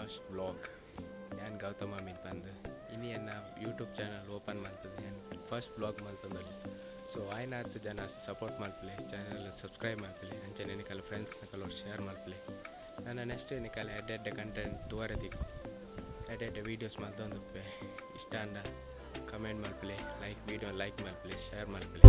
First vlog. ಯಾನ್ ಗೌತಮ ಅಮೀನ್ ಪಂದ್. ಇನಿ ಎನ್ನ ಯೂಟ್ಯೂಬ್ ಚಾನಲ್ ಓಪನ್ ಮಲ್ತುದು ಯಾನ್ ಫಸ್ಟ್ ವ್ಲಾಗ್ ಮಲ್ತೊಂದುಲ್ಲೆ. ಸೊ ಆಯ್ನಾತ್ ಜನ ಸಪೋರ್ಟ್ ಮಲ್ಪುಲೆ, ಚಾನಲ್ ಸಬ್ಸ್ಕ್ರೈಬ್ ಮಲ್ಪುಲೆ, ಅಂಚನೆ ನಿಕಲ್ ಫ್ರೆಂಡ್ಸ್ ನಕಲ್ ಶೇರ್ ಮಲ್ಪುಲೆ. ನನ ನೆಕ್ಸ್ಟ್ ನಿಕಲ್ ಎಡ್ಡೆ ಎಡ್ಡೆ ಕಂಟೆಂಟ್ ತೂವರೆ ತಿಕ್ಕು. ಎಡ್ಡೆ ಎಡ್ಡೆ ವೀಡಿಯೋಸ್ ಮಲ್ತೊಂದುಪ್ಪೆ. ಇಷ್ಟ ಆಂಡ ಕಮೆಂಟ್ ಮಲ್ಪುಲೆ, ಲೈಕ್ ವೀಡಿಯೋ ಲೈಕ್ ಮಲ್ಪುಲೆ, ಶೇರ್ ಮಲ್ಪುಲೆ.